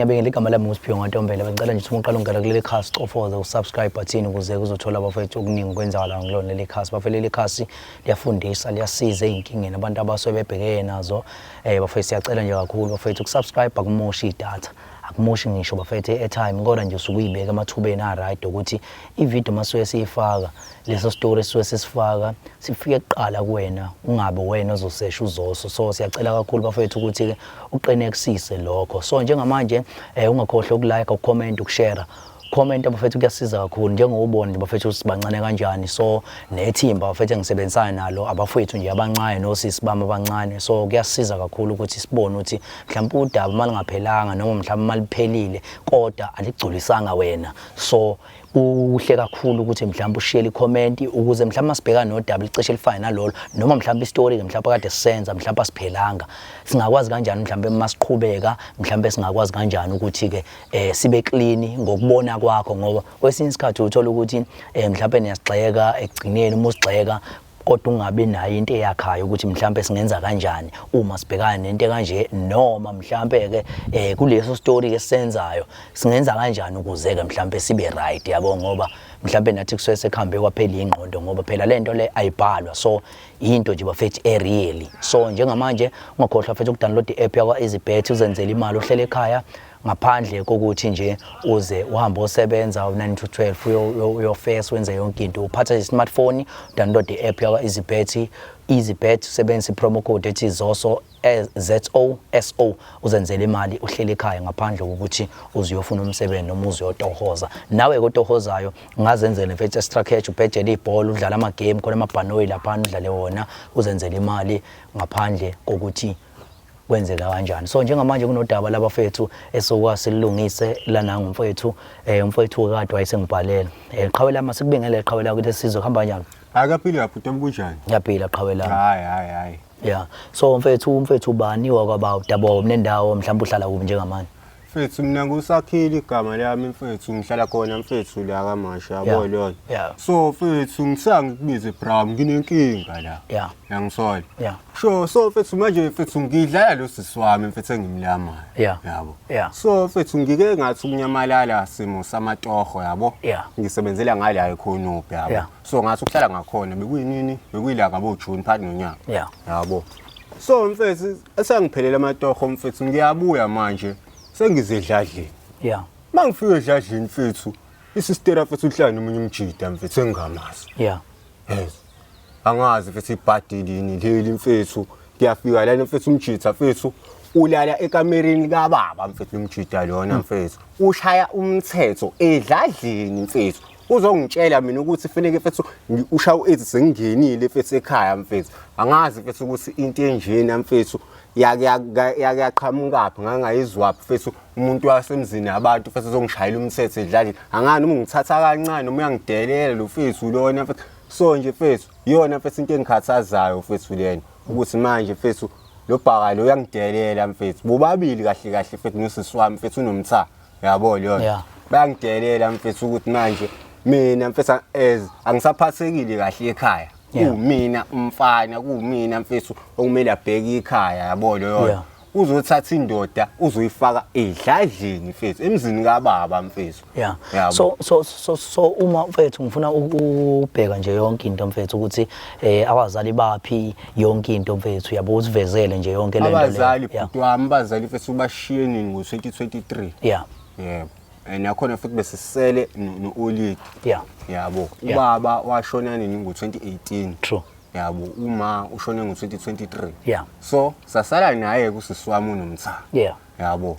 Ngiyabingelela, igama lami nguSiphiwe Ntombela. Bengicela nje ukuthi uma uqala ungena kuleli khasi, cofoza u-subscribe button ukuze uzothola, abafethu, okuningi okwenzakala kulona leli khasi. Bafethu, leli khasi liyafundisa, liyasiza ey'nkingeni abantu abasuke bebhekene nazo. Bafethu, siyacela nje kakhulu, bafethu, uku-subscribe akumoshi idatha, akumoshi ngisho, bafethu, i-airtime, kodwa nje usuke uyibeka emathubeni a-right ukuthi ividiyo masuke siyifaka, leso story esisuke sisifaka, sifike kuqala kuwena, ungabe wena ozosesha uzoso. So siyacela kakhulu, bafethu, ukuthi-ke uqinisekise lokho. So njengamanje ungakhohlwa uku-like, uku-comment, uku-share. Comment, abafethu, kuyasiza kakhulu. Njengobona nje, bafethu, sibancane kanjani. So nethimba, bafethu, engisebenzisana nalo, abafethu nje abancane nosisi bami abancane, so kuyasiza kakhulu ukuthi sibone ukuthi mhlawumbe udaba malingaphelanga noma mhlawumbe maliphelile kodwa aligculisanga wena. So kuhle kakhulu ukuthi mhlawumbe ushiyele i-comment ukuze mhlawumbe masibhekana nodaba licishe elifana nalolo, noma mhlawumbe isitori ke mhlawumbe kade sisenza, mhlawumbe asiphelanga, singakwazi kanjani mhlawumbe masiqhubeka, mhlawumbe singakwazi kanjani ukuthi ke sibe clean ngokubona kwakho, ngoba kwesinye isikhathi uthola ukuthi mhlawumbe niyasigxeka, ekugcineni uma usigxeka kodwa ungabi nayo into eyakhayo ukuthi mhlambe singenza kanjani uma sibhekana nento kanje, noma mhlambe ke kuleso story ke senzayo singenza kanjani ukuze ke mhlambe sibe right, yabo, ngoba mhlambe nathi kusuke sekhambe kwaphela ingqondo, ngoba phela lento le ayibhalwa. So into nje, bafethu, e-really. So njengamanje ungakhohlwa, bafethu, uku-download i-app yakwa EasyBet, uzenzele imali uhlele ekhaya ngaphandle kokuthi nje uze uhambe osebenza u-9 to 12, uyofesa, wenze yonke into. Uphatha i-smartphone, download i-app yakwa EasyBet, EasyBet, usebenzise i-promo code ethi ZOSO, ZOSO, uzenzele imali uhleli ekhaya ngaphandle kokuthi uze uyofuna umsebenzi noma uze uyotohoza. Nawe kotohozayo ungazenzela, mfethu, extra cash, ubhejele ibhola, udlala ama-game khona, amabhanoyi laphana, udlale wona, uzenzele imali ngaphandle kokuthi kwenzeka kanjani. So njengamanje kunodaba labafethu esokwazi silungise lana ngumfowethu, umfowethu kade wayesengibhalela. Qhawe lami, sikubingelele, qhawe lakho, ukuthi sizwe kuhamba kanjani. Akaphila, bhuti wami, kunjani? Ngiyaphila, qhawe lami. Hayi, hayi, hayi. Yeah, so mfethu, umfethu ubani, wakwaba udabo nendawo, mhlawumbe uhlala kuphi njengamanje? Mfethu, mina ngusakhile igama lami, mfethu, ngihlala khona, mfethu, la kaMashu, yabo lona. So mfethu, ngisangikubize, bra, nginenkinga la. Yangisola. Sure, so mfethu, manje mfethu ngidlala lo sisi wami, mfethu, engimlamayo. Yabo. So mfethu, ngike ngathi ukunyamalala simo samatoho, yabo. Ngisebenzela ngala ekhonuphi, yabo. So ngathi ukuhlala ngakhona bekuyinini, bekuyila ngabo June phakathi nonyaka. Yabo. So mfethu, esengiphelela amatoho, mfethu, ngiyabuya manje sengizedladleni. Mangifika edladleni, mfethu, isistera, mfethu, uhlala nomunye umjida, mfethu, engingamazi. Yes. Angazi, mfethu, ibhadi lini leli, mfethu. Ngiyafika lana, mfethu, umjitha, mfethu, ulala ekamereni kababa, mfethu, umjida lona, mfethu. Ushaya umthetho edladleni, mfethu. Uzongitshela mina ukuthi fanele, mfethu, ushaya u-8 sengingenile, mfethu, ekhaya, mfethu. Angazi, mfethu, ukuthi into enjena, mfethu, yake yake yaqhamukaphi, ngangayizwaphi, mfethu, umuntu wasemzini abantu, mfethu, uzongishayela umthetho edladleni. Angani noma ungithatha kancane noma uyangidelela lo mfethu lona, mfethu. So nje, mfethu, iyona, mfethu, into engikhathazayo, mfethu, lena ukuthi manje, mfethu, lo bhaka lo uyangidelela, mfethu, bobabili kahle kahle, mfethu, nosisi wami, mfethu, unomtha, yabo leyo. Bayangidelela, mfethu, ukuthi manje mina, mfethu, as angisaphathekile kahle ekhaya. Kumina umfana, kumina, mfethu, okumele abheke ikhaya, yabo leyo. Uzothatha indoda uzoyifaka edladleni, mfethu, emzini kababa, mfethu. Yabo. So uma, mfethu, ngifuna ukubheka nje yonke into, mfethu, ukuthi abazali baphi, yonke into, mfethu, yabo, usivezele nje yonke lento le. Abazali, bhuti wami, abazali, mfethu, bashiye nini? Ngo-2023. Yebo, and nakhona futhi besisele no-olidi. Yabo. Ubaba washona nini? Ngo-2018. Yabo, uma ushone ngo-2023. So sasala naye kusisi wami unomtha. Yabo.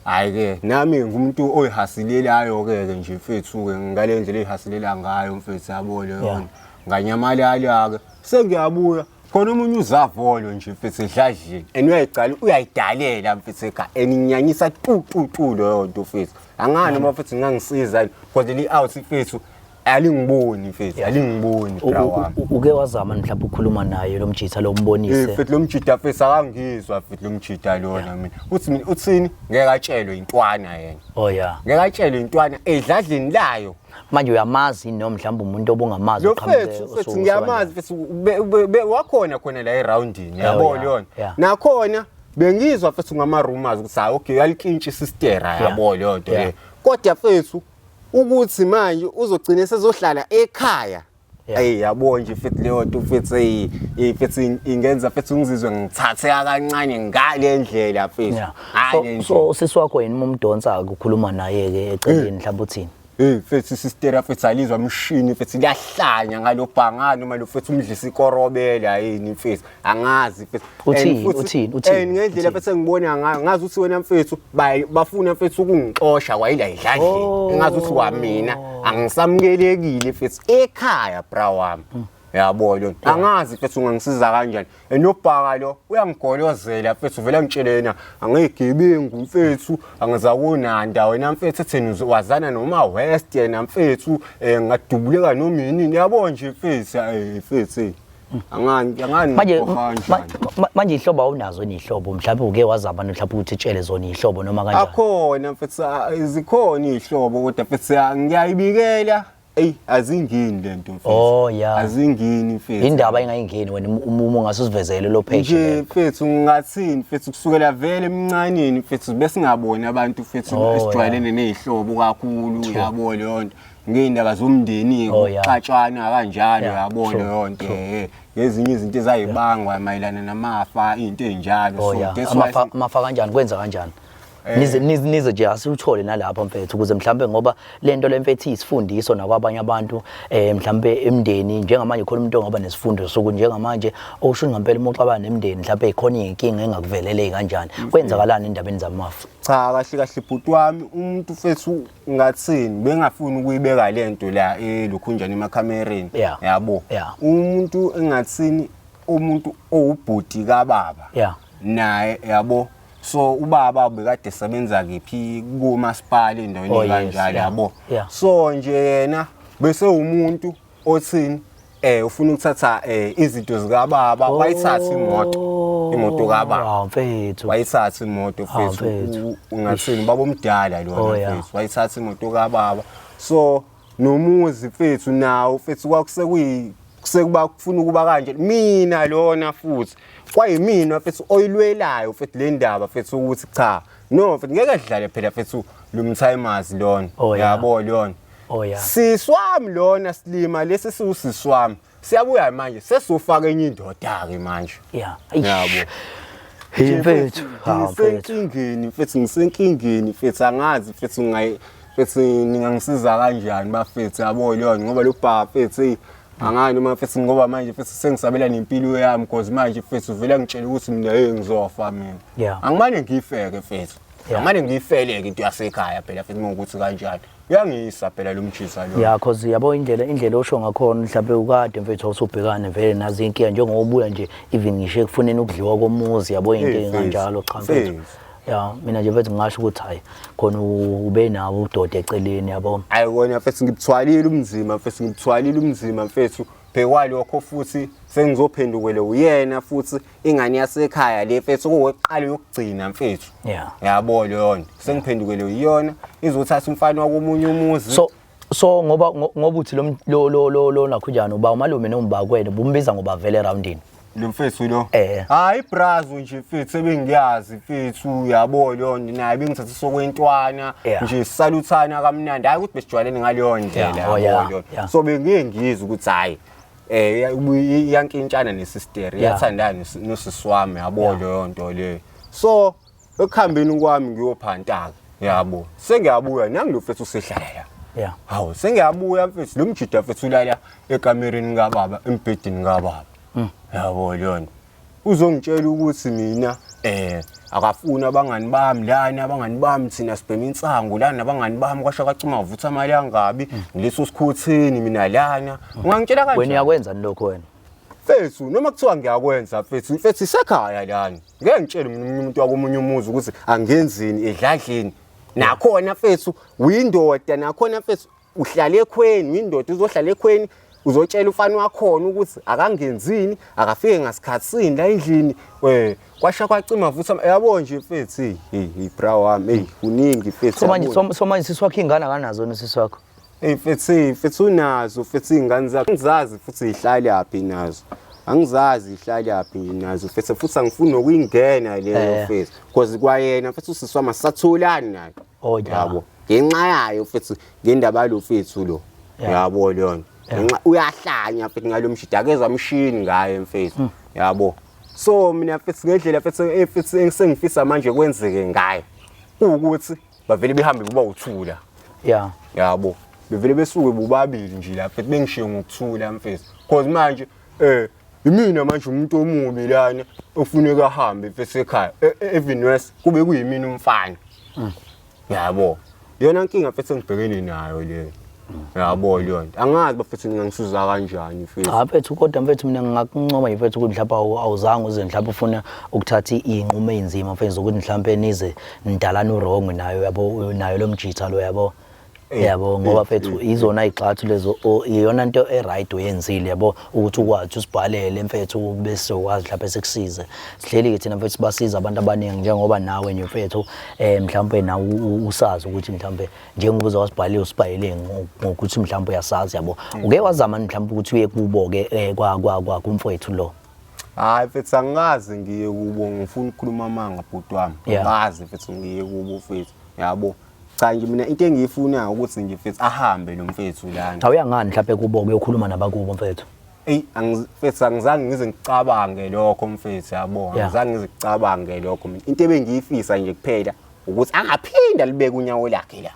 Hhayi-ke, nami ngumuntu oyihasilelayo-ke ke nje, mfethu-ke, ngale ndlela eyihasilela ngayo, mfethu, yabo leyo. Nganyamalala-ke, sengiyabuya khona omunye uzavolo nje, mfethu, edladleni, and uyayigcala, uyayidalela, mfethu, ekhaya, and nginyanyisa tu tu tu leyo nto, mfethu. Angani noma, mfethu, ngangisiza yini, because leli out, mfethu, alingiboni, mfethu, alingiboni, bra wami. Uke wazama mhlawumbe ukukhuluma naye lo mjitha lo, umbonise? Mfethu, lo mjida, mfethu, akangizwa, mfethu, lo mjida lona. Mina uthi, mina uthini, ngeke atshelwe intwana yena. Ngeke atshelwe intwana edladleni layo. Manje uyamazi noma mhlawumbe umuntu obungamazi Lo uqhamuke mfethu, mfethu, ngiyamazi, mfethu, wakhona khona la eroundini, yabo leyona. Nakhona Bengizwa mfethu ngama rumors ukuthi hayi, okay, uyalikintsha isistera, yabo leyo nto leyo. Kodwa mfethu ukuthi manje uzogcina sezohlala ekhaya. Ey, yabo nje mfethu, leyo nto mfethu, ey mfethu, ingenza mfethu ngizizwe ngithatheka kancane ngale ndlela mfethu. Ngale So sisi wakho yini uma umdonsa ukukhuluma naye ke eceleni, mhlawumbe uthini? Hey mfethu, isistera mfethu alizwa mshini mfethu, liyahlanya ngalobhangane noma lo mfethu umdlisa ikorobela yini mfethu, angazi mfethu. Uthini, uthini, uthini, And ngendlela mfethu engibona ngayo, ngazi ukuthi wena mfethu bafuna mfethu ukungixosha kwayila idladleni. Ngazi ukuthi kwamina angisamukelekile mfethu ekhaya, bra wami. Yabo lo, angazi mfethu ungangisiza kanjani. And ubhaka lo uyangigolozela mfethu, vele ngitshele yena angiyigebengu mfethu, angizakunanda wena mfethu, etheni wazana noma West yena mfethu, ngadubuleka noma yini, yabo nje mfethu, mfethu, angani angani. Manje manje ihlobo awunazo nihlobo, mhlawumbe uke wazama mhlawumbe ukuthi itshele zona ihlobo noma kanjani? Akhona mfethu, zikhona ihlobo, kodwa mfethu ngiyayibikela. Ey, azingeni lento mfethu. Oh, yeah. Azingeni mfethu. Indaba engayingeni wena uma ungase usivezele lo page nje leyo. Mfethu, ngingathini mfethu, kusukela vele emncaneni mfethu besingaboni abantu mfethu esijwayelene nezihlobo kakhulu, yabo leyo nto, ngey'ndaba zomndeni, ukuxatshana kanjalo, yabo leyo nto, ngezinye izinto ezayibangwa mayelana namafa, iy'nto ey'njalo. So that's why Amafa kanjani, kwenza kanjani? Nize nje asiuthole nalapha mfethu, ukuze mhlambe ngoba lento lemfethu isifundiso nakwabanye abantu, mhlambe emndeni njengamanje khona umuntu ongaba nesifundo sokuthi njengamanje okusho ngempela uma uxabana nemndeni mhlambe ikhona inkinga engakuvelele kanjani, kwenzakalani endabeni zamafa? Cha, kahle kahle bhuti wami, umuntu mfethu ngathini, bengafuni ukuyibeka lento la elokhunjani emakhamereni, yabo. Umuntu engathini, umuntu owubhuti kababa naye, yabo. So ubaba bekade esebenza kephi, kumasipala endaweni kanjalo, yabo. So nje yena bese umuntu othini, ufuna ukuthatha izinto zikababa, wayithatha imoto kababa. Mfethu. Wayithatha imoto mfethu, ungathini, baba omdala lona mfethu, wayithatha imoto kababa. So nomuzi mfethu nawo mfethu kwakusekuyi kusekuba kufuna ukuba kanje, mina lona futhi kwayimina mfethu oyilwelayo mfethu le ndaba mfethu, ukuthi cha, no mfethu, ngeke dlale phela mfethu lo mthayimaz lona, yabo lona. Siswami lona silima lesi siwusiswami, siyabuya manje sesofaka enye indoda ke manje. Yabo. Hey mfethu, ha mfethu. Ngisenkingeni mfethu, ngisenkingeni mfethu, angazi mfethu ngayi mfethu ningangisiza kanjani bafethu, yabo lona, ngoba lo bha mfethu, hey, angani noma mfethu, ngoba manje mfethu sengisabela nempilo yami, because manje mfethu vele ngitshela ukuthi mina, hey, ngizofa mina. Angimane ngifeke mfethu. Angimane ngiyifeleke into yasekhaya phela mfethu, ukuthi kanjani. Uyangisa phela lo mjisa lo. Yeah, cause yabo indlela osho ngakhona mhlawumbe ukade mfethu awusubhekane vele nazo inkinga njengoba ubuya nje, even ngisho ekufuneni ukudliwa komuzi, yabo, into enganjalo. Cha mfethu. Ya, mina nje mfethu ngingasho ukuthi hayi khona ube nawo udoda eceleni, yabo. Hayi kona mfethu, ngibuthwalile umzima mfethu, ngibuthwalile umzima mfethu. Bhekwalokho futhi sengizophendukele uyena futhi ingane yasekhaya le mfethu kuwokuqala yokugcina mfethu. Yabo leyo nto. Sengiphendukele uyona izothatha umfana wakomunye umuzi. So ngoba uthi lo lo lo lo lo nakhujana uba umalume noma uba kwena bumbiza ngoba vele roundini. Lo mfethu lo. Hayi brazo nje mfethu, sebengiyazi mfethu, yabo leyo nto, naye bengithatha sokwentwana nje saluthana kamnandi, hayi ukuthi besijwayelene ngaleyo ndlela, yabo leyo. So bengiye ngizwe ukuthi hayi, iyankintshana nesister, iyathandana nosisi wami, yabo leyo nto leyo. So ekuhambeni kwami ngiyophanta ke, yabo, sengiyabuya nangi lo mfethu usehlala la. Hawu, sengiyabuya mfethu, lo mjida mfethu ulala ekamereni kababa, embhedeni kababa, yabo leyo nto. Uzongitshela ukuthi mina akafuni abangani bami lana, abangani bami thina sibhema insangu lana, abangani bami kwasha kwacima vutha amalangabi ngileso sikhotheni mina lana. Ungangitshela kanjani? Wena uyakwenza lokho wena? Mfethu, noma kuthiwa ngiyakwenza mfethu, mfethu isekhaya lana. Ngeke ngitshele mina omunye umuntu wakomunye umuzi ukuthi angenzini edladleni. Nakhona mfethu uyindoda, nakhona mfethu uhlala ekhweni, uyindoda uzohlala ekhweni, uzotshela ufana wakhona ukuthi akangenzini, akafike ngasikhatsini la endlini. Kwasha kwacima futhi, yabo nje mfethu, hey hey bra wami, hey kuningi mfethu. So manje sisi wakho ingane akanazo nosisi wakho? Hey mfethu, mfethu unazo mfethu ingane zakhe. Ngizazi futhi ihlala phi nazo. Angizazi ihlalaphi nje nazo mfethu, futhi angifuni nokuyingena leyo mfethu, because kwayena mfethu usisi wami asisatholani naye. Oh, yeah. Yabo, ngenxa yayo mfethu, ngendaba yalo mfethu lo. Yabo leyo ngenxa uyahlanya mfethu ngalo mshida, akezwa mshini ngaye mfethu. Yabo, so mina mfethu ngendlela mfethu mfethu engisengifisa manje kwenzeke ngayo ukuthi bavele behambe kuba uthula. Yabo, bevele besuke bobabili nje lapha bengishiye ngokuthula mfethu, because manje imina manje umuntu omubi lana ofuneka ahambe mfethu ekhaya. Even worse kube kuyimina umfana. Yabo, iyona nkinga mfethu engibhekene nayo leyo. Yabo leyo nto, angazi bafethu ngingangisiza kanjani mfethu. Cha mfethu, kodwa mfethu mina ngingakuncoma mfethu ukuthi mhlawumbe awuzange uze mhlawumbe ufuna ukuthatha iy'nqumo ey'nzima mfethu zokuthi mhlawumbe nize nidalane u-wrong nayo, yabo, nayo lo mjitha lo, yabo. Yabo, ngoba mfethu izona y'gxathu lezo, iyona nto e-right oyenzile, yabo, ukuthi ukwazi usibhalele mfethu bese sizokwazi mhlawumbe sikusize. Sihleli-ke thina mfethu sibasiza abantu abaningi njengoba nawe nje mfethu mhlawumbe nawe usazi ukuthi mhlawumbe njengoba uze wasibhalile usibhalele ngokuthi mhlawumbe uyasazi, yabo. Uke wazama mhlawumbe ukuthi uye kubo-ke kumfowethu lo? Hayi mfethu, angikaze ngiye kubo, ngifuna ukukhuluma amanga bhuti wami. Angikaze mfethu ngiye kubo mfethu, yabo. Cha nje mina into engiyifunayo ukuthi nje mfethu ahambe lo mfethu lana. Awuyangani mhlawumbe kubo kuyokhuluma nabakubo mfethu? Eyi, mfethu angizange ngize ngicabange lokho mfethu, yabo. Angizange ngize ngicabange lokho mina. Into ebengiyifisa nje kuphela ukuthi angaphinde alibeke unyawo lakhe la.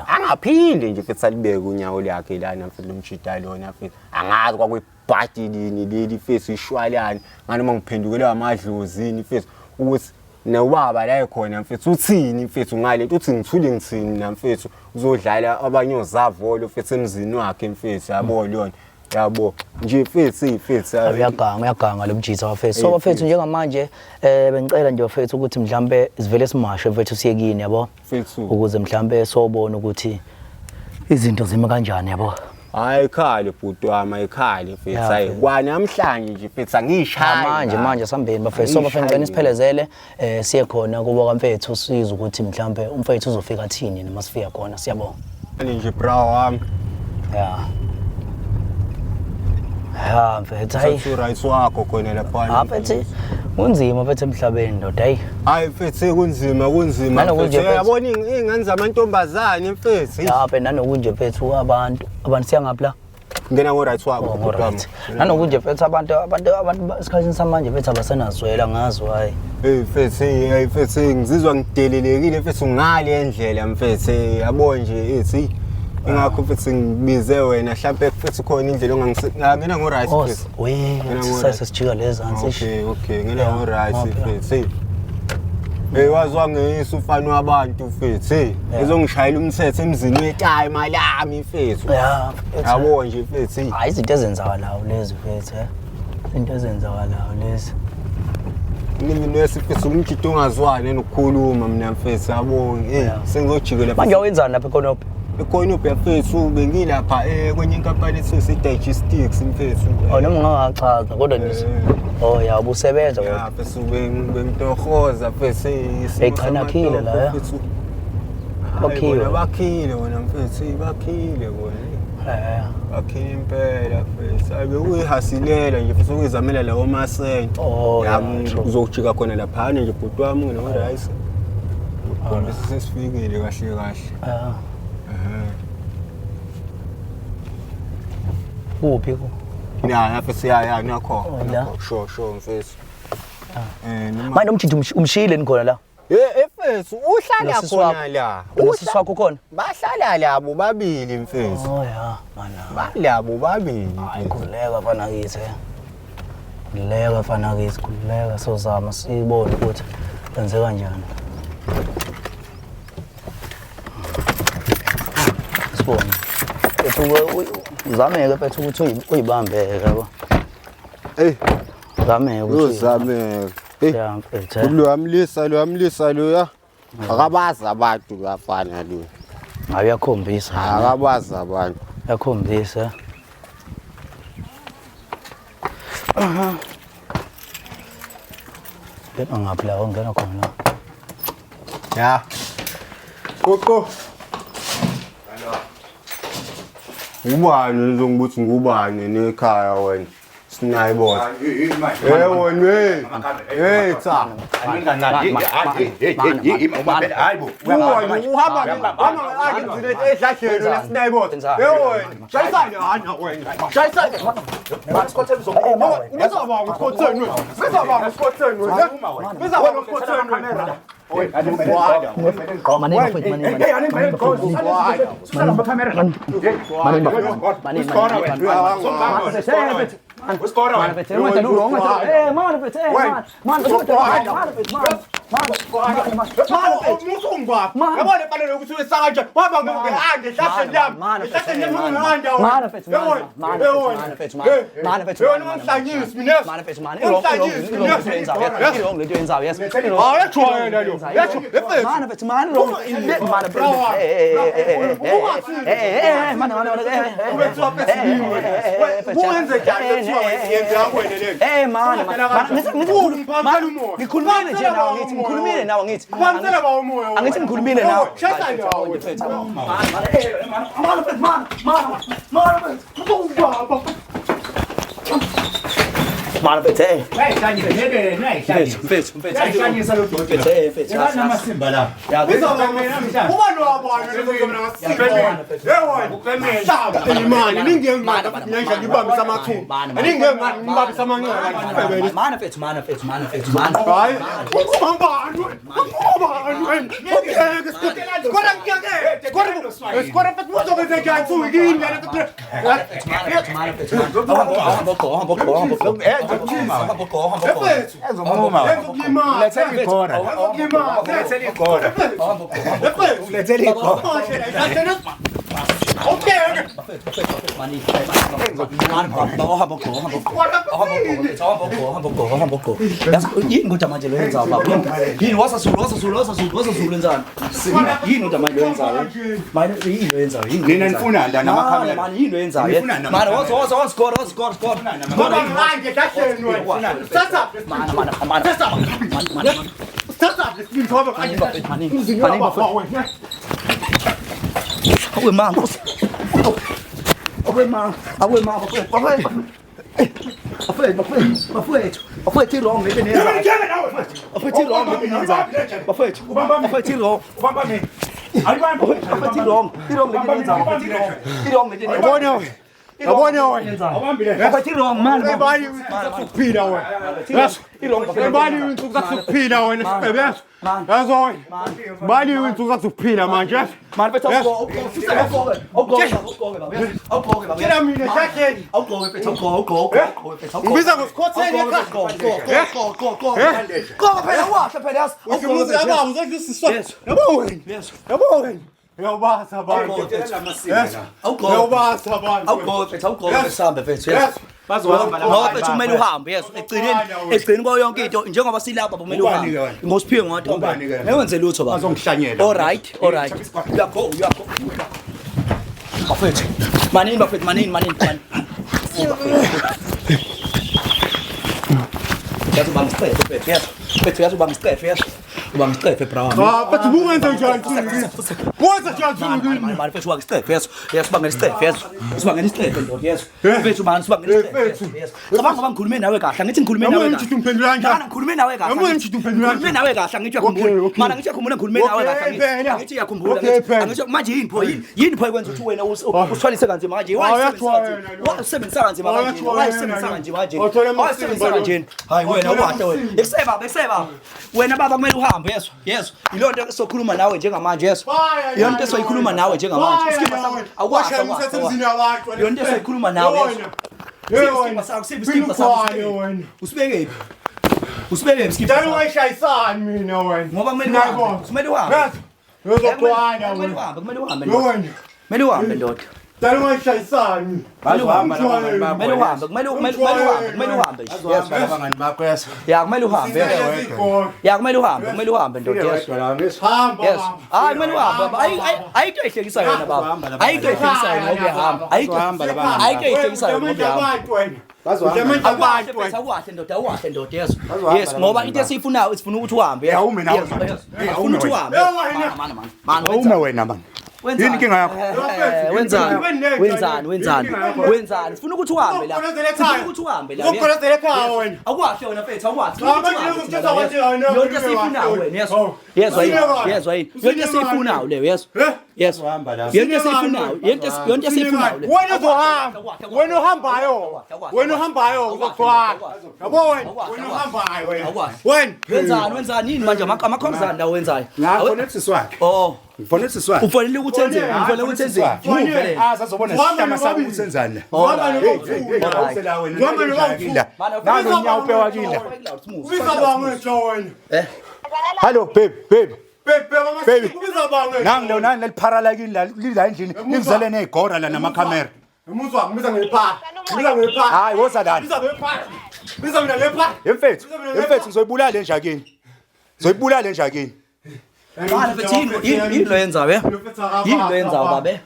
Angaphinde nje mfethu alibeke unyawo lakhe lana mfethu lomshida lona mfethu. Angazi kwakuyibhadi lini leli mfethu, ishwalani nganoma ngiphendukelwe amadlozini mfethu, ukuthi nobaba la ekhona mfethu uthini mfethu ngale nto, uthi ngithule ngithini mina mfethu, uzodlala abanye ozavolo mfethu emzini wakhe mfethu, yabo leyo nto. Yabo nje mfethu, mfethu. Uyaganga, uyaganga lo mjitha bafethu. So bafethu njengamanje bengicela nje bafethu ukuthi mhlambe sivele simashe mfethu siye kini, yabo, Mfethu. Ukuze mhlambe sobona ukuthi izinto zime kanjani, yabo. Hayi ikhale bhuti wami, ayikhale mfethu. Hayi mfethu. Kwanamhlanje nje mfethu angishayi. Manje manje sambeni bafethu. So bafethu ngicela nisiphelezele siye khona kubo kamfethu, sizwe ukuthi mhlambe umfethu uzofika athini noma sifika khona. Siyabonga. Nje bra wami. Ya mfethu, hayi. Thatha right wakho khona lapha. Ha mfethu, kunzima mfethu emhlabeni ndoda, hayi. Hayi mfethu, kunzima, kunzima Nanokunje mfethu. mfethu. Yabona iy'ngane zamantombazane mfethu. Ya mfethu, nanokunje mfethu abantu siyangaphi la? Ngena ngo right wakho Oh, bhuti wami. right. Nanokunje mfethu abantu esikhathini samanje mfethu abasenazwela ngazi why. Hey mfethu, hey mfethu, ngizizwa ngidelelekile mfethu ngale ndlela mfethu. Yabo nje ethi ingakho mfethu ngibize wena, mhlambe mfethu khona indlela ongangena ngo right Oh, mfethu. we Ngena ngo right. sase sijika lezansi. Okay, okay, ngena Yeah, ngo right okay. mfethu. Hey, waziwa ngeyisa umfana wabantu mfethu. Hey, ezongishayela umthetho emzini wetayi malami mfethu. Ya mfethu. Yabo nje mfethu. Hayi izinto ezenzakalayo lezi mfethu. Izinto ezenzakalayo lezi. Mina mfethu umjito ongazwani nokukhuluma mina mfethu, yabo. Hey, sengizojikela. Manje awenzani lapha eKonophi? Ekonophi mfethu bengilapha kwenye inkampani ethiwa Digistics mfethu. Oh, noma ungangachaza kodwa nje. Oh ya, ubusebenza kodwa. Ya mfethu bengitohoza mfethu. Hey, cha, nakhile la, ya. Mfethu. Bakhiwe. Hayi, bakhile wona mfethu, bakhile bona. Bakhile impela mfethu. Hayi bekuyihasilela nje mfethu ukuyizamela lawo masenti. Oh, Ya, yeah, true. uzojika khona laphana nje bhuti wami ngino rice. Bese sesifikile kahle kahle. Kuphi ku? Ya, ya mfethu, ya, ya, nakho. Oh, la. Nakho, sure, sure mfethu. Noma Manje umjidi umshiyile nikhona la? Mfethu, uhlala Nosisi khona wakho. la. Nosisi wakho ukhona? Bahlala labo babili mfethu. Oh ya, mana. Balabo babili. Hayi khululeka mfana kithi. Khululeka mfana kithi, khululeka, sozama sibone ukuthi kwenze kanjani. Sibone. Mfethu uzameke mfethu ukuthi uyibambe yabo. Hey, Uzameke ukuthi uzameke. Hey. Ya mfethu. Lo yamlisa, lo yamlisa lo ya. Akabazi abantu bafana lo. Hayi uyakhombisa. Akabazi abantu. Uyakhombisa. Aha. Ngena ngaphi la ongena khona? Ya. Qoqo. Ubani uzongibuthi ngubani nekhaya wena? Sinayi bona. Eh wena hey. Hey cha. Hayibo. Uhamba hamba ngigcine ehlahleni lesinayi bona. Hey wena. Shayisana hana wena. Shayisana. Ngizobanga usikhotheni wena. Ngizobanga usikhotheni wena. Ngizobanga usikhotheni wena. Manini bafowethu, manini, manini. Manini, manini. Yabona fanele ukuthi uyesaka kanjani. Wahamba nge-ande ehlahleni lami. Ehlahleni lami nge-ande wena. Ungangihlanyisi mina. Hayi yajwayela lo. Ngikhulumile nje nawe ngithi ngikhulumile nawe ngithi angithi ngikhulumile nawe. Mana mfethu eh. Mfethu mfethu. Mfethu mfethu. Amasimba la. Ubani wabani lezomna ngasiphe. Hey wena. Imali ningengani ngisho ngibambisa amathuba. Ningengani ngibambisa amanxeba. Mana mfethu mana mfethu mana mfethu mana. Hayi. Ubani ubani wena. Okay, skora ngiyake. Skora skora mfethu uzokwenza njani suyini lana. Mana mfethu mana mfethu. Hamba hamba hamba hamba. Mfethu. Ulethele igora. Ulethele igora. Ulethele igora. Okay. Yini kodwa manje lo yenzayo baba? Yini wasasulu wasasulu wasasulu wasasulu wenzani? Yini kodwa manje lo yenzayo? Manje yini lo yenzayo? Yini? Nina nifunani la namakhamera? Manje yini lo yenzayo? Nifunani Manje woza woza woza score woza score score. Ngoba manje kahleni wena. Thatha. Mana mana mana. Mana. Thatha lesibindi ngoba Manini bafethu manini. Manini bafethu. Awe ma. Awe ma. Awe ma bafethu. Bafethu. Bafethu bafethu bafethu. Bafethu wrong lento niyenzayo. Bafethu wrong lento niyenzayo. Bafethu. Bafethu wrong. Ubamba mina. Ayibambe. Bafethu wrong. Wrong lento niyenzayo. Bafethu wrong. Wrong lento niyenzayo. Yabona wena. Yabona wena. Bafethu wrong man. Ebani ukuphila wena. Wrong bafethu. Ebani insuku zakuphila wena sifebe. Yazo wena. Bani insuku zakuphila manje. Man mfethu awugqoke awugqoke awugqoke awugqoke baba awugqoke baba Tshela mina ehlahleni. awugqoke mfethu awugqoke awugqoke awugqoke mfethu Ngibiza ngosikhotheni ekhaya. Gqoka phela wahle phela yazi Uthi yaba uzodlisiswa. Yabo wena. Yabo wena. Uyawubasa abantu. Awugqoke. Uyawubasa abantu. Awugqoke mfethu awugqoke sambe mfethu yes Bazohamba laba. Ngoba mfethu kumele uhambe yes ekugcineni ekugcineni kwayo yonke into njengoba silapha kumele Ubani ke uhambe wena? ngosiphiwe ngodwa Ubani ke wena? ngewenze lutho baba Bazongihlanyela. All right all right uyakho uyakho bafethu manini bafethu manini manini manini yazi ubamba isicefe mfethu yes mfethu yazi ubamba isicefe yes ubamba isicefe bra wami Ah, but ubungenza njani thina? Wenza njani thina? Mani mani mfethu ubanga isicefe yes yes ubangela isicefe yes usibangela isicefe ndoda yes mfethu mani usibangela isicefe yes cabanga ngoba ngikhulume nawe kahle angithi ngikhulume nawe Yabona kahle ngithi umphendula kanjani? Mana ngikhulume nawe kahle Yabona ngithi umphendula ngikhulume nawe kahle angithi uyakhumbula Okay, okay. mana ngithi uyakhumbula ngikhulume nawe Okay, kahle angithi phela. angithi uyakhumbula Okay, angithi phela. angithi manje yini pho yini yini pho ekwenza ukuthi wena usithwalise kanzima kanje Ah, why uyajwayela lo. usebenzisa kanzima kanje Uyajwayela why usebenzisa lo. kanzima kanje Awuthola why amasimba usebenzisa lo. kanjena hayi wena Awuthola ukahle wena amasimba. ekuseba ekuseba wena baba kumele uhambe yeso yeso ilonto esokhuluma nawe njengamanje yeso Baya ilonto esoyikhuluma nawe njengamanje Baya isikimba sakho nawe. awukwazi Washaya umthetho emzini wabantu wena. ilonto esoyikhuluma nawe yeso Wena. Hey Isikimba wena. sakho siphi isikimba sakho Phila wena. usibeke phi usibeke phi isikimba Njalo sakho ungayishayisani mina wena. Ngoba kumele uhambe. Kumele uhambe. Yes. Uzoxwana kumele wena. uhambe kumele uhambe ndoda. Wena. Kumele uhambe ndoda Njalo ungayishayisani. Bazohamba laba bangani bakho. kumele uhambe kumele kumele uhambe kumele uhambe nje Bazohamba laba bangani bakho yes. ya kumele uhambe yes. Ya kumele uhambe kumele uhambe ndoda yes Wedwa la ngis. Hamba. Yes. Hayi kumele uhambe baba. Ayi ayinto ehlekisa yona baba. Ayinto ehlekisa yona ngoba uyahamba. Ayinto Bazohamba laba bangani ayinto ehlekisa yona ngoba uyahamba. Abantu wena. Bazohamba. Awukahle mfethu awukahle ndoda awukahle ndoda yes. Bazohamba Yes laba ngoba bangani into esiyifunayo sifuna ukuthi uhambe. Eh, awume nawe. Yes, yes. Eh, Sifuna awume ukuthi wena. uhambe. Eh, wena. Mana mana mana. Awume wena man. Wenzani? Yini inkinga yakho? Wenzani? Wenzani? Wenzani? Wenzani? Sifuna ukuthi uhambe la. Sifuna ukuthi uhambe la. Uzokugolozela ekhaya wena. Awukahle wena mfethu, awukahle. Cha, manje ngizokutshela kanje, hayi, no, Yonke esiyifunayo wena, yezwa. Yezwa yini? Yezwa yini? Yonke esiyifunayo leyo, yezwa. Yezwa. Yonke esiyifunayo, yonke esiyifunayo leyo. Wena uzohamba. Wena uhambayo. Wena uhambayo uzogcwala. Yabo wena, wena uhambayo wena. Wena. Wenzani? Wenzani yini manje amakhomzana lawo wenzayo? Ngafonela usisi wakhe. Oh. Ngifonela usisi wakhe. Ufonela ukuthi enzeni? Ufonela ukuthi enzeni? Move. Ah, sazobona isihlama sami ukuthi senzani la. Uhamba nobawuthula. Uhamba nobawuthula. Nalo nyawupe wakila. Ubiza bani wena? Eh. Hello babe, babe. Babe, Baby. ubiza bani? Nangi lo nani leliphara lakini la lila endlini ningizele nezigora la namakhamera. Umuzwa ngibiza ngephara. Ngibiza ngephara. Hayi woza lana. Ngibiza ngephara. Ngibiza mina ngephara. Emfethu, emfethu ngizoyibulala le nja kini. Ngizoyibulala le nja kini. Bana mfethu yini lo yenzayo eh? Yini lo yenzayo babe?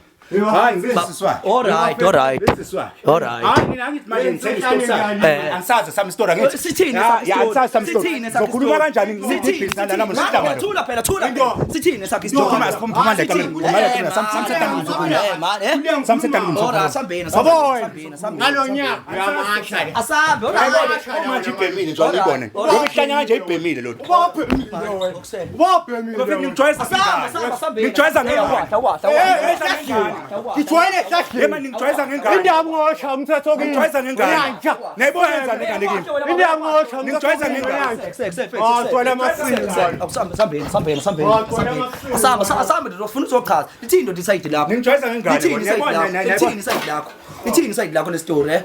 Hayi ngibiza usisi wakhe. All right, all right. Ngibiza usisi wakhe. All right. Hayi mina angithi manje ngithenga isitori sakhe. Eh. Angisazi sami isitori angithi. Sithini Ya, ya, angisazi sami isitori. Sithini sakhe Ngizokhuluma kanjani Sithini? ngibhizinisi nalana msihlangano. Thula phela, thula phela. Sithini sakhe isitori? Ngizokhuluma siphuma le kamera. Phuma le kamera. Sam sam setani ngizokhuluma. Eh man, eh. Sam setani All ngizokhuluma. right, sambeni, Yabo sambeni, sambeni. Ngalo nyaka uyamasha le. Asambe, all right. Manje ibhemile nje uyibone. Ngoba ihlanya kanje ibhemile lo. Ubabhemile wena. Ubabhemile. Bafethu ngijwayeza Asambe, asambe, asambe. Ngijwayeza ngengane. Awahla, awahla. Ngijwayele ehlahleni. Yema ningijwayeza ngengane. Indaba ungosha umthetho kimi. Ngijwayeza ngengane. Uyantsha. Nayibona yenzani ingane kimi. Indaba ungosha umthetho Ngijwayeza kimi. ngengane. Uyantsha. Ah, gcwala amasini. Akusambe, sambeni, sambeni, sambeni. Ah, gcwala amasini. Asamba, asambe ndoda ufuna uzochaza. Lithini ndoda isayidi lakho? Ningijwayeza ngengane. Lithini isayidi Niyabona, lakho? niyabona. Lithini isayidi lakho? Lithini isayidi lakho lestory eh?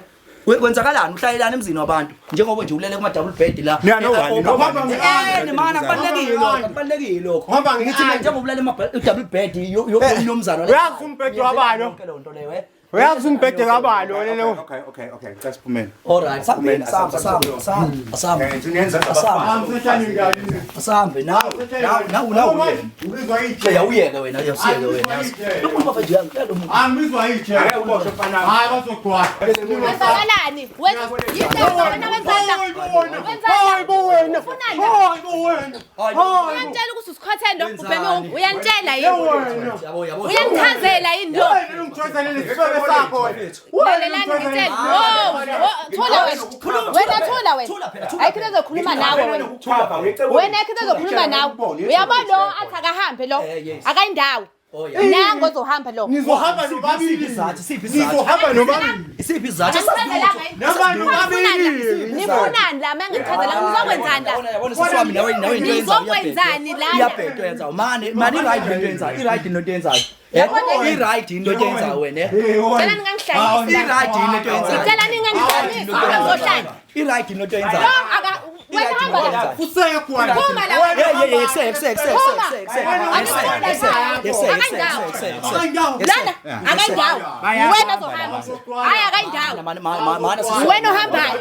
Kwenzakalani uhlayelana emzini wabantu njengoba nje ulele kuma double bed la. Niya, nobani, nobani. Eh, mana kubalekile lokho, kubalekile lokho. Hamba Ngithi mina nge-eye. njengoba ulele ama double bed yomnumzana. Uyazi umbhede wabalo? Yonke leyo nto leyo eh. Uyazi umbhede kabalo wena lo. Okay, okay, okay. Ngicela siphumele. All right, sambeni, samba, samba, samba, samba. Eh, nje niyenza Asambe. Amsethani ngani? Asambe nawe, nawe, nawe, nawe. Ngizwa itshe. Uya uyeke wena, uyasiyeke wena. Lo muntu bafethu uya lo muntu. Angizwa itshe. Angeke mfana. Hayi bazogcwala. Wenzakalani? Wena wenzani la? Hayi bo wena. Ufunani la? Hayi bo wena. Uyangitshela ukuthi usikhotheni lo ubheme uyangitshela yini? Wena. Yabo, yabo. Uyangichazela yini lo? Wena ungijwayeza leli sifebe sakho wena. Lalelani ngitshele. Wo, thula wena. Wena thula wena. Thula phela, thula. Ayikho into ezokhuluma nawe wena. Wena ayikho into ezokhuluma nawe. Uyabona lo athi akahambe lo. Yes. Akayindawo. Oh, yeah. Nango ozohamba lo. Nizohamba nobabili. Isizathu, siphi isizathu? Nizohamba nobabili. Isiphi isizathu? Angichazelanga yini? Namba nobabili. Nifunani la? Mangichazelanga nizokwenzani la? Yabona, yabona sisi wami nawe nawe into oyenzayo Nizokwenzani lana? Iyabheda oyenzayo. Mane, mane i-right into oyenzayo. I-right into oyenzayo. Eh, i-right into oyenzayo wena. eh? Ngicela ningangihlalisi la. I-right into oyenzayo. Ngicela ningangihlalisi. Ngizohlala. I-right into oyenzayo. Lo aka wena hamba la. Useke wena. Phuma la. Yeah, yeah, yeah, ekse, ekse, ekse, Phuma. ekse, ekse. Angifuni Ekse, ekse, Akayindawo. ekse, ekse. Akayindawo. Lana akayindawo. Wena ozohamba. Hayi akayindawo. Mane, mane, mane sisi wami. Wena ohambayo.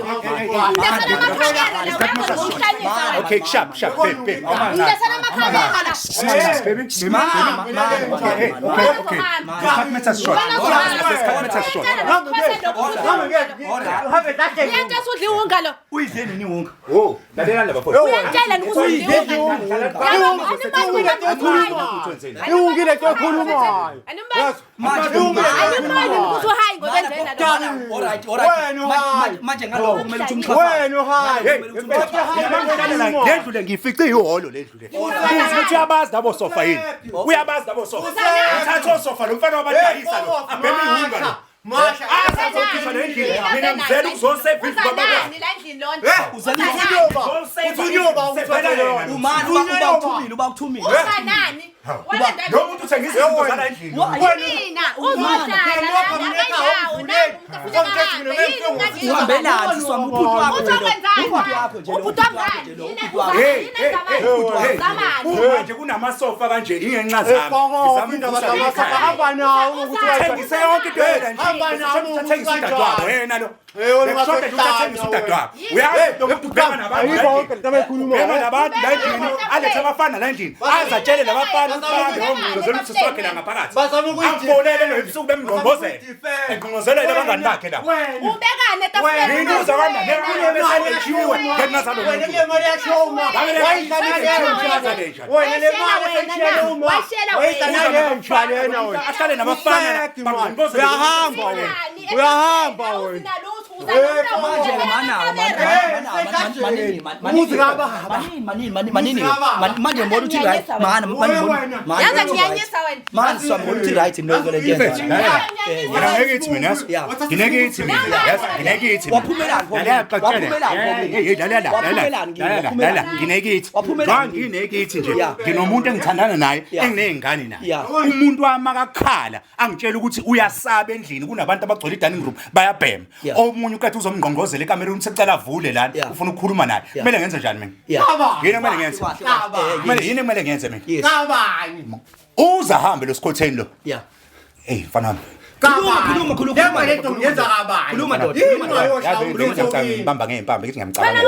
Ngilethela amakhamera la uyangihlanyisa wena. Okay, sharp, sharp, babe, babe. Ngilethela amakhamera la. Baby, baby. Mane, Okay, mane, okay, okay. Let's cut matters short. Let's cut matters short. Uyangitshela udla iwunga lo. Uyidle nini iwunga? Oh, lalela laba bafowethu. Uyangitshela ukuthi udla iwunga. Iwungile into ekhulumayo. Animbani ukuthi uhayi ngokwenzela lo. All right, all right. Wena uhayi. Manje ngalokho kumele ukuthi umxhaphaze. Wena uhayi. Hey, le ndlu le ngiyifice ihholo le ndlu le. Uthi ukuthi uyabazi labo sofa yini? Uyabazi labo sofa. Uthatha osofa lo mfana wabadayisa lo. Abhema iwunga lo. Masha. Asazokhishwa le ndlini. Mina ngizela ukuzoseva indlu kababa. Uzanani la endlini lona? Uthunyoba. Uthunyoba uthathe yona. Umani uba uthumile, uba uthumile. Uzanani? Lo muntu uthengisa izinto zala endlini. Mina uzohlala la akayindawo. Uhambelani sisi wami ubhuti wakho nje lo. Uzokwenzani? Ubhuti wakho nje lo. Ubhuti Ubhuti wakho nje lo. wami Ubhuti wakho. Hey, hey, hey, hey. Zamani. Manje kunamasofa kanje ingenxa zami. Faka indaba zamasofa. Hamba nawo ukuthi Thengise yonke into yena nje. Hamba nawo ukuthi Thengisa udadewabo wena lo. Bekushoda nje ukuthi athengise udadewabo. Uyazi lo muntu ubhema nabantu la Ayikho endlini. yonke lento abayikhulumayo. Ubhema nabantu la endlini, alethe abafana la endlini. Aze atshele labafana ukuthi bahambe bayongqongqozela usisi wakhe la ngaphakathi. Bazama ukuyidefend. Amfonele lo ebusuku bemngqongqozela. Bazama Engqongqozelela abangani bakhe la. Ubekane etafuleni. Yini uza kanjani? Eselejiwe ngenxa zalo Wena muntu. kule mali yakho uma wayidlala Wayidlala wena le mali esayishiyele uma wayidlala nenja lena wena Ahlale nabafana Useki, man. bangqongqozele. Uyahamba wena uyahamba wena Manje mana manini manje ngibona ukuthi right mana Yaze ngiyanyisa wena. manje sibona ukuthi right mina le nto yenza Mina ngeke ithi mina yazi. Yeah. Ngineke ithi mina yazi ngineke ithi. Waphumelani pho? Lalela xaxele. Waphumelani pho? Hey hey lalela lalela. Waphumelani kimi? Lalela Waphumelani lalela kimi? ngineke ithi. Waphumelani kimi? Ngineke ithi nje. Yeah. Nginomuntu engithandana naye Yeah. enginezingane naye. Yeah. Umuntu wami akakhala angitshela ukuthi uyasaba endlini kunabantu abagcwele i-dining room bayabhema. Yeah. Omunye ukathi uzomngqongqozela ekamereni usecela avule lana Yeah. ufuna ukukhuluma naye. Yeah. Kumele ngenze njani mina? Yeah. Yini kumele ngenze? Kahle, kahle. Kumele yini kumele ngenze mina? Yes. kabani Uza hambe lo sikhotheni lo. Yeah. Hey mfana wami. Khuluma khuluma khuluma. Lema lento ngiyenza kabani Khuluma ndoda. Yini Khuluma ndoda. ungayoshaya Yazi umuntu ngiyambamba ngey'mpambe ngithi ngiyamcabanga.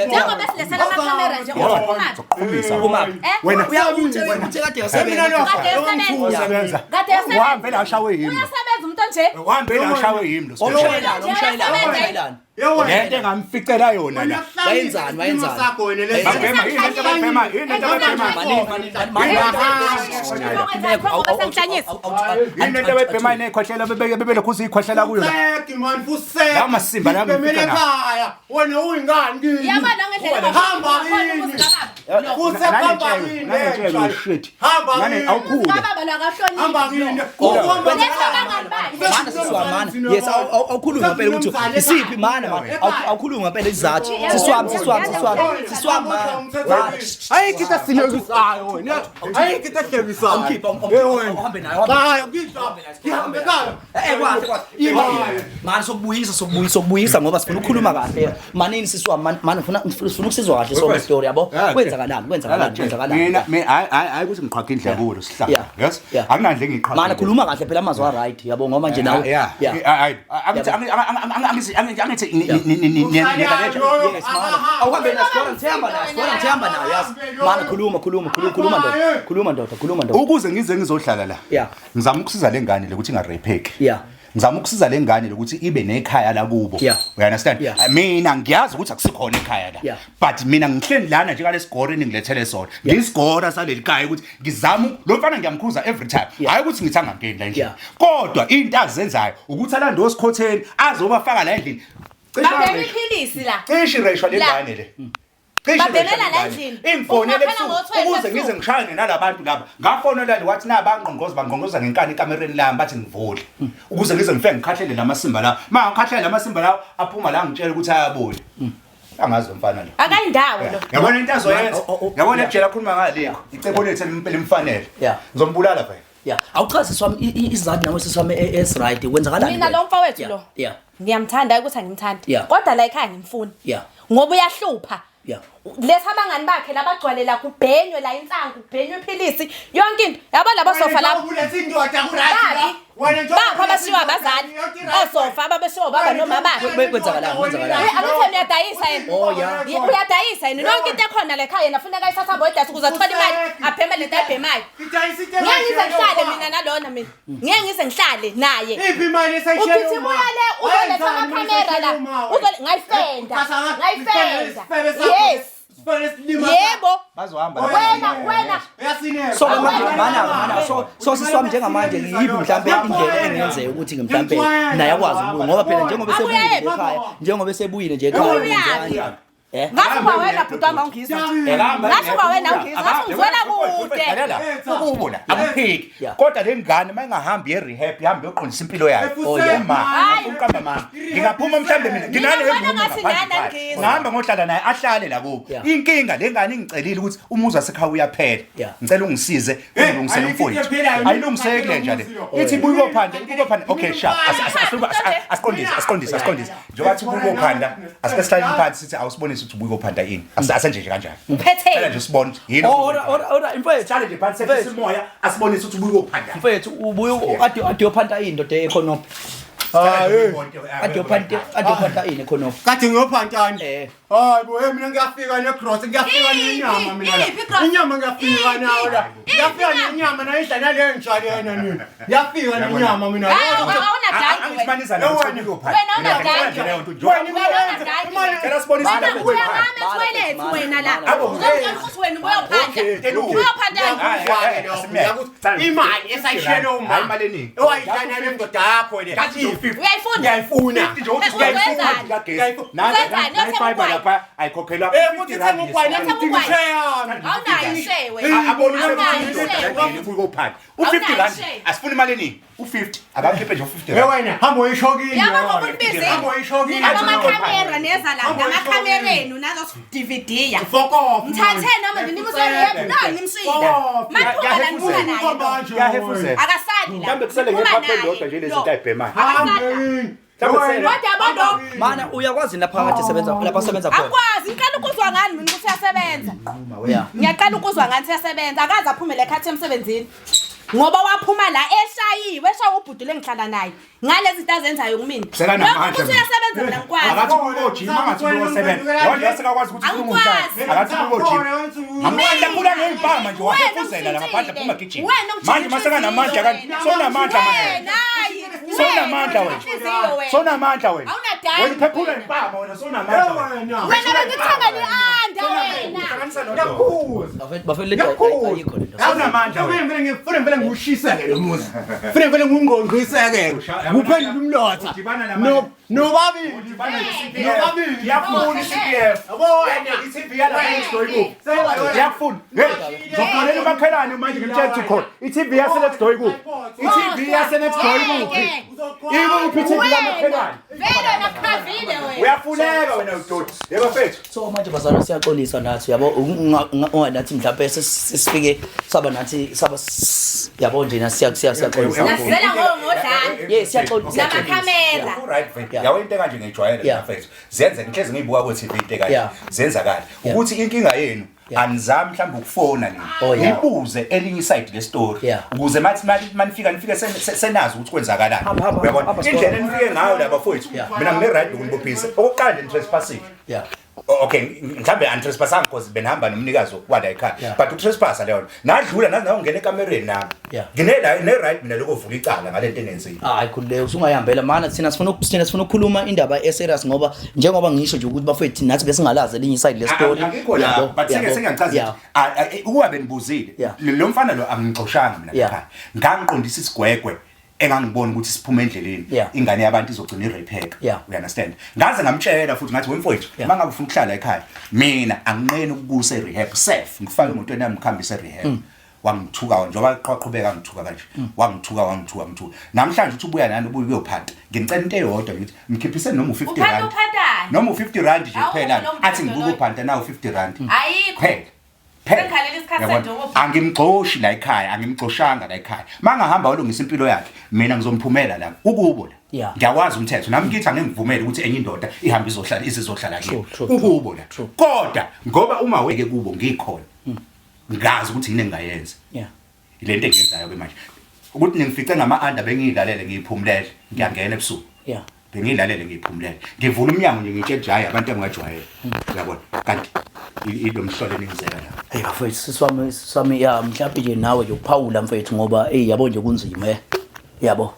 Njengoba silesela amakhamera nje uphumaphi? Zokuqhumisa. Phumaphi? Wena Uyakuthe uthe kade yasebenza. Kade esebenza. usebenza. Kade esebenza. Uhambe la ashawe yimi. Uyasebenza umuntu onje. Uhambe la ashawe yimi lo special. Omshayelani omshayelani omshayelani. Lento engamficela yona la. Wayenzani, wayenzani? sakho wena lesi Babhema yini lento ababhema yini lento ababhema. Manini manini Yini lento ababhema nekhwehlela bebeke bebelokhu siyikhwehlela kuyo la. Fuseki man fuseki. La masimba la Ngibhemele ngifika nawo. ekhaya wena uyingani kimi Yabona ngendlela Hamba kini. Fuseki hamba kini Nalentshebe shit. Hamba Nane kini. awukhule. Kababa lo akahloniphi. Hamba kini. Letha abangani bakhe. Mana sisiwami mana. Yes awukhulumi ngempela ukuthi isiphi mana mana. Awukhulumi ngempela isizathu. Sisiwami sisiwami sisiwami. Sisiwami mana. Ayikho into esihlekisayo wena. Ayikho into ehlekisayo. Awukhipha uhambe naye uhambe. Hayi, ngidla. Ngihambe ekhaya. Eh kwahle kwahle. Mani sokubuyisa sokubuyisa sokubuyisa ngoba sifuna ukukhuluma kahle. Manini sisiwami mani ngifuna ngifuna ukusizwa kahle sonke story yabo. Kwenzakalani kwenzakalani kwenzakalani. Mina mina hayi hayi hayi ukuthi ngiqhwaga indlela kulo sihlalo. Yeah. Yes. Yeah. Akunandle ngiqhwaga. Mana khuluma kahle phela amazwi a right yabo ngoba nje nawe. Yeah. Hayi angithi angithi angithi Yes mana. Awuhambe naye sikora ngithemba naye sikora ngithemba naye yazi. Mana khuluma khuluma khuluma khuluma ndoda. Khuluma ndoda khuluma ndoda. Ukuze ngize ngizohlala la. Yeah. Ngizama ukusiza lengane lokuthi ingarepeki. Yeah. Ngizama ukusiza lengane lokuthi ibe nekhaya la kubo. Yeah. You understand? Yeah. Mina ngiyazi ukuthi akusikhona ekhaya la. Yeah. But mina ngihleli lana njengalesigora eningilethele sona. Ngisigora saleli khaya ukuthi ngizama lo mfana ngiyamkhuza every time. Yeah. Hayi ukuthi ngithi angangeni la endlini. Yeah. Kodwa into azenzayo ukuthi alande osikhotheni azobafaka la endlini. Babhema iphilisi la. Cishe ireshwa lengane le. Cishe Babhemela ireshwa la lengane. endlini. Ingifonele Ungakhala ebusuku ngo-12 ukuze ebusuku. ngize ngishayane nalabantu laba. Ngafonela le wathi na bangqongoza bangqongoza ngenkani ekamereni lami bathi ngivule. Ukuze ngize ngifike ngikhahlele lamasimba lawa. Ma ngikhahlele lamasimba lawa aphuma la ngitshela ukuthi ayabuya. Angazi lo mfana lo. Akayindawo lo. Yabona into azoyenza. Oh, oh, oh. Yabona Yeah. ejela akhuluma ngalikho. Icebo lethu elimfanele. Yeah. Ngizombulala vele. Yeah. Awuchazi sisiwami isizathu nawe sisiwami es right kwenzakalani? Mina lo mfowethu Yeah, lo. Yeah. Ngiyamthanda ukuthi angimthandi. Yeah. Kodwa la ekhaya ngimfuni. Yeah. Ngoba uyahlupha. Yeah. Letha abangani bakhe labagcwale la kubhenywe la insangu kubhenywe iphilisi yonke into. Yabo labo sofa lapho. Uletha indoda ku right la. Baphi? Wena njengoba Baphi abashiwa abazali? Osofa ababeshiwa baba noma bakhe. Kwenzakalani kwenzakalani? Angithi uyadayisa yena. Oh, yeah. Uyadayisa yena. Yonke into ekhona la ekhaya yena funeka ayithatha bodayisa ukuze athole imali abheme lento ayibhemayo. Ngeke ngize ngihlale mina nalona mina. Ngeke ngize ngihlale naye. Iphi imali esayishela Uthi buya le uzoletha amakhamera la. Uzole ngayifenda. Ngayifenda. Yes. Yebo. Bazohamba. Wena wena Uyasineka. So manje mana mana so so sisiwami njengamanje yiphi mhlambe indlela engenzeka ukuthi mhlambe naye akwazi ukubuya ngoba phela njengoba esebuyile nje ekhaya njengoba esebuyile nje ekhaya Ubuyaphi? kwenzakalani? Eh Ngathi uba wena bhuti wami awungizwa. Ngathi uba wena awungizwa. Ngathi ungizwela kude. Lalela, ukubo la akuphiki. Yeah. Kodwa le ngane mayingahambi ye rehab ihambe yoqondisa impilo yayo. Oh, Yeah. yeah. Ma, Hayi. uqamba mama. Ngingaphuma mhlambe mina nginale Mina ngibona mvume ngathi ngaphandle ngane kwakhe. angizwa. Ngihamba ngohlala naye ahlale la kubo. Yeah. Inkinga le ngane ingicelile ukuthi umuzi wasekhaya uyaphela. Yeah. Ngicela ungisize ungilungisele ayikho into umfowethu. ephelayo. Ayilungiseki le nja le. Ithi buye kophanda, ibuye kophanda. Okay, sha. Asiqondise, asiqondise, asiqondise. Njengoba athi ubuye kophanda, asike sihlale phansi sithi awusibonise ukuthi ubuye kophanda yini. Asenje nje kanjani. Uphetheni? Cela nje sibone ukuthi yini. Oh ora ora ora mfethu Sihlale nje phansi sehlise umoya asibonise ukuthi ubuye kophanda. mfethu ubuye ade ade yophanta indoda ekhonophi. Hayi. Kade uphante, kade uphanta ini khonokho? Kade ngiyophantani? Eh. Hayi bo, hey mina ngiyafika negross, ngiyafika Iphi? nenyama mina la. Iphi igross? Inyama ngiyafika Iphi? nayo la. Iphi Ngiyafika inyama? nenyama nayidla nale nja lena nina. Ngiyafika nenyama mina. Hayi, awunadanki wena. Angithi la Wena unadanki. Wena Wena unadanki. imali Cela sibonise Wena indaba ubuya yokuphanda. ngami etoilet wena la. Abo, Uzongitshela ukuthi wena ubuyophanda. Okay. Ubuyophanda. Hayi, hayi, Imali esayishiyele uma. Hayi, imali eningi. Owayidla nale ndoda yakho le. Kathi nje u-50. Uyayifuna? Ngiyayifuna. Nje uthi Uzenzani? kagesi. Uzenzani? Uyothenga Fiber ugwayi? lapha ayikhokhelwa. Eh futhi thenga ugwayi nami Uyothenga ngidinga ugwayi? ishare yami. Awunayo ishare wena. Abone Awunayo ukuthi ishare indoda wena. kagesi ukuyophatha. U50 Awunayo rand. ishare. Asifuni imali eningi. U50. Akakhiphe nje u50 Hey rand. wena hamba uyishokile. Yabo ngoba ulibizile. Hamba uyishokile. Nina bamakhamera neza la Hamba namakhamera enu nazosi-DVD-ya. Fuck off. Mthathe noma nje nimuse-rehab no nimshila. Maniphuma la nibuka naye. lo. Kuyahefuzela. Akasali la. Mhlawumbe kusele Niphuma ngephaphu naye. elilodwa nje lezi Lo. zinto ayibhemayo. Akasali la. Mhlawumbe kusele Kodwa yabo lo Mana uyakwazi lapha kade sebenza lapha sebenza khona. akwazi ngiqala ukuzwa ngani mina ukuthi uyasebenza. Yeah. Ngiyaqala ukuzwa ngani uyasebenza akaze aphumele ekhathi emsebenzini. Ngoba waphuma la eshayiwe eshawa ubhuti lengihlala naye ngalezi zinto azenzayo kumina. Sekanamandla Lokhu ukuthi mina. uyasebenza mina ngikwazi. Akathi ukojima angathi uyosebenza. Yona sekakwazi ukuthi ukhuluma Angikwazi. umhlaba. Akathi ukojima. Amandla phula ngempama nje Wena wahefuzela la ngaphandle ungishintshile. phuma gijima. Wena Manje masekanamandla kanti sonamandla manje. Wena hayi. Sonamandla wena. Inhliziyo wena. Sonamandla wena. Awunadali Wena uphephula wena. impama wena sonamandla. wena. Wena bengikuthanga li-anda wena. Hlanganisa nodonga. Bafethu bafethu lento ayikho lento. Sonamandla wena. Funa vele ngiwushiseke lo muzi. Funa vele ngiwungqongqiseke. Kuphendula umlotha. Udibana namanye. No nobabili. Udibana ne-CPF. Nobabili. Iyafuna i-CPF. Yabo wena. I-TV yalapha next door ikuphi? Iyakufuna. Hey, ngizofonela umakhelwane manje ngimtshela ukuthi ukhona. I-TV yase next door ikuphi? I-TV yase next door ikuphi? Ikuphi i-TV yamakhelwane? Vele wena khavile wena. Uyafuneka wena udoti. Yebo mfethu. So manje bazalwane siyaxolisa nathi yabo unganathi mhlawumbe sesifike saba nathi saba yabo nje na siyaxolisa. Nasizela ngodlame. Yes, siyaxolisa. Namakhamera. Right mfethu. Yeah. Yabo into ekanje ngiyijwayele Yeah. mfethu. Ziyenzeka ngihlezi ngiyibuka ku TV into ekanje. Yeah. Zenzakala. Yeah. Ukuthi inkinga yenu Yeah. anizami mhlawumbe ukufona nini. Oh, yeah. Nibuze elinye iside le story Yeah. ukuze mathi manifika nifike senazi ukuthi kwenzakalani. Hamba, hamba, Uyabona? hamba, Indlela enifike ngayo la bafowethu. Yeah. Mina ngine right ukunibophisa. Okokuqala nje nitrespassing. Yeah. Okay, mhlambe anitrespassanga because benihamba nomnikazi wala ekhaya. Yeah. But ukutrespass leyo. Nadlula naze ngangena ekamereni nami. Yeah. Ngine la ne right mina lokovula icala ngalento enenzile. Hayi khululeka usungayihambela mana thina sifuna thina sifuna ukukhuluma indaba eserious ngoba njengoba ngisho nje ukuthi bafethu nathi besingalazi elinye iside le story. Angikho la Yabo, but sike yabo. sengiyachaza Yeah. ukuthi ukuba benibuzile Yeah. lo mfana lo angingixoshanga mina Yeah. ekhaya. Ngangiqondisa isigwegwe engangibona ukuthi siphume endleleni Yeah. ingane yabantu izogcina irapheka. Yeah. You understand? Ngaze ngamtshela futhi ngathi wemfowethu Yeah. mangabe ufuna ukuhlala ekhaya mina anginqeni ukukusa e-rehab self ngifake emotweni yami ngikhambise e-rehab. Wangithuka njengoba qhaqhubeka ngithuka kanje. Wangithuka wangithuka ngithuka. Namhlanje uthi ubuya nani ubuye uyophanta. Ngicela into eyodwa ngithi mkhiphiseni noma u50 Uphanta rand. uphantani? Noma u50 rand nje Awukho kuphela lo mthetho athi ngibuke loyo. uphanta nawu 50 rand. Ayikho. Phela. Phela. Sengikhalela isikhathi Uyabona? sendobo. Angimgxoshi la ekhaya, angimgxoshanga la ekhaya. Mangahamba walungisa impilo yakhe, mina ngizomphumela la. Ukubo la. Yeah. Ngiyakwazi umthetho. Nami ngithi angeke ngivumele ukuthi enye indoda ihambe izohlala izizohlala True, kimi. true, Ukubo la. true. Kodwa ngoba uma weke kubo ngikhona. Ngazi ukuthi yini engingayenza. Yeah. Lento engiyenzayo ke manje. Ukuthi ningifice ngama-under bengiyilalele ngiyiphumulele, ngiyangena ebusuku. Yeah. Bengiyilalele ngiyiphumulele. Ngivula umnyango nje ngitshela nje hayi abantu engingajwayele. Uyabona? Kanti ilo mhlolo eningizela la. Hey bafethu siswami siswami ya mhlawumbe nje nawe nje ukuphawula mfethu ngoba hey yabo nje kunzima eh. Yabo.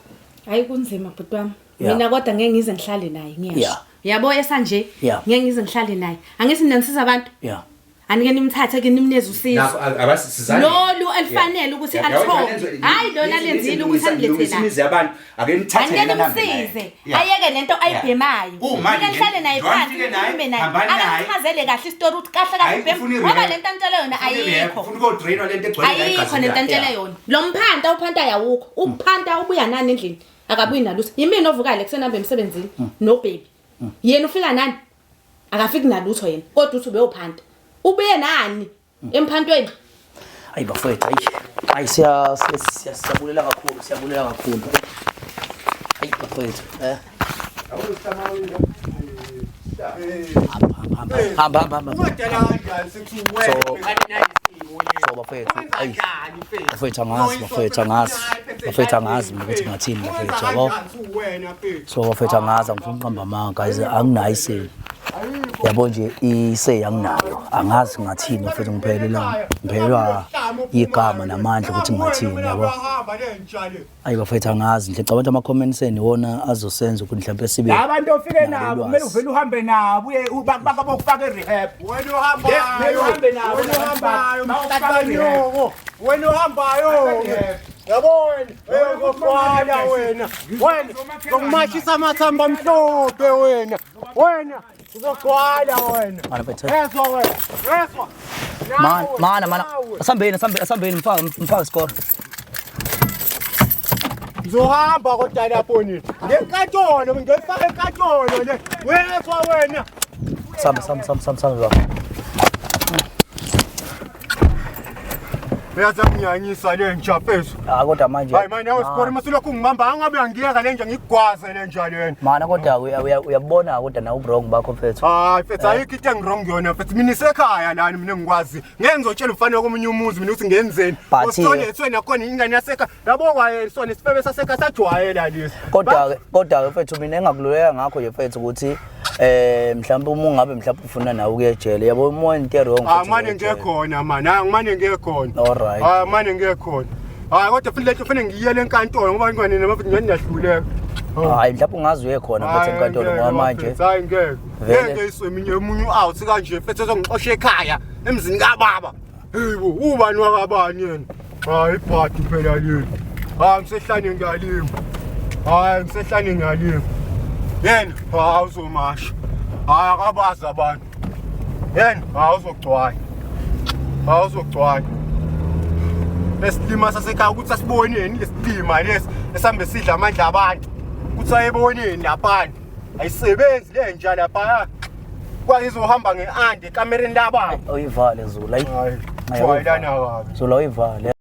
Hayi kunzima bhuti wami. Yeah. Mina kodwa ngeke ngize ngihlale naye ngiyasho. Yeah. Yabo esanje Yeah. ngeke ngize ngihlale naye. Angithi mina nisiza abantu. Yeah. Anike nimthathe ke nimneze usizo. abasizane. Lolu elifanele ukuthi alithole. Hayi lona lenzile ukuthi anilethele la. Imizi yabantu ake nithathe Angeke yena nihambe naye. nimsize. Yeah. Ayeke lento ayibhemayo. Uma Ngike nje- nihlale naye njengoba phansi nifike naye, nikhulume naye. hambani naye. Akachazele kahle isitori ukuthi kahle kahle Hayi, ubhema. ufuna Ngoba i-rehab. lento antshele yona Ufuna i-rehab, ayikho. Ufuna ukuyodrainwa lento egcwele la Ayikho egazini lento lakhe. antshele yona. Lo mphanta uphanta yawukho. Uphanta ubuya nani endlini? Akabuyi nalutho. Yimina ovukale kusenamba emsebenzini no baby. Yena ufika nani? Akafiki nalutho yena. Kodwa uthi ubeyophanta. Ubuye nani emphantweni? Hayi bafethu hayi. Hayi siya siya- siyabulela kakhulu siyabulela kakhulu. Hayi bafethu eh. Hamba hamba hamba hamba hamba. Ungadala kanjani sethi wena So- ubhekane nalesimo So bafethu hayi. Bafethu angazi bafethu angazi. Bafethu angazi mina ukuthi ngathini bafethu yabo. So bafethu angazi angifuni uqamba amanga guys anginayo iseli. Yabo nje ise anginayo. Angazi ngathini bafethu ngiphelelwa ngiphelelwa igama namandla ukuthi ngathini yabo. Ayi bafethu angazi nje cabanga ama comments enu iwona azosenza ukuthi mhlawumbe sibe Abantu ofike nalo nabo ulwazi. kumele uvele uhambe nabo uye bakabokufaka e-rehab. Wena ohambayo, Uhambe nabo, wena ohambayo, Bawufaka mhlakanyoko, wena ohambayo. Yabo wena, hey uzogcwala wena. Wena uzokumashisa amathambo amhlophe wena. Wena uzogcwala wena. Mana mfethu. Ezwa wena, ezwa. Mana mana mana asambeni asambeni asambeni mfaka mfaka isikoro. Ngizohamba kodwa lapho nini. Ngenkantolo, ngifaka enkantolo le. Wezwa wena. Samba samba samba samba samba baba. Uyazi akunyanyisa le nja mfethu. Ah kodwa manje. Hayi manje awu sikori masilokhu ngibamba angabe angiyeka le nja ngigwaze le nja lena. Mana kodwa uyabona kodwa nawe uwrong bakho mfethu. Hayi mfethu ayikho into engirong yona mfethu mina isekhaya lana mina engikwazi. Ngeke ngizotshela umfana komunye umuzi mina ukuthi ngenzeni. But, Usitholethe nakhona ingane yasekhaya. Yabo kwaye sona isifebe sasekhaya sajwayela lesi. Kodwa ke kodwa ke mfethu mina engakululeka ngakho nje mfethu ukuthi mhlawumbe uma ungabe mhlawumbe ufuna nawe ukuya ejele yabo uma into wrong Ah mfethu manje uya ejele. ngekhona manje, hayi manje ngekhona. Alright. Hayi manje ngekhona. Hayi kodwa futhi lento kufanele ngiyele enkantolo ngoba ingane noma futhi ngiyaniyahluleka. Hayi mhlawumbe ungaze uye khona mfethu enkantolo ngoba manje hayi ngeke. Vele. Ngeke iswe eminye omunye out kanje mfethu ezongixosha ekhaya emzini kababa. Hey bo, ubani wakabani yena? Hayi ibhadi phela leli. Hayi ngisehlane ngiyalima. Hayi ngisehlane ngiyalima. Yena hayi uzomasha. Hayi akabazi abantu. Yena hayi uzogcwala. Hayi uzogcwala. Lesilima sasekhaya ukuthi asiboneni lesilima lesi esambe sidla amandla abantu. Ukuthi ayeboneni laphana. Ayisebenzi le nja lapha. Kwazi izohamba ngeandi ekamereni lababa. Uyivale Zulu ayi. Hayi, Hayi, jwayelana kabi. Zulu uyivale.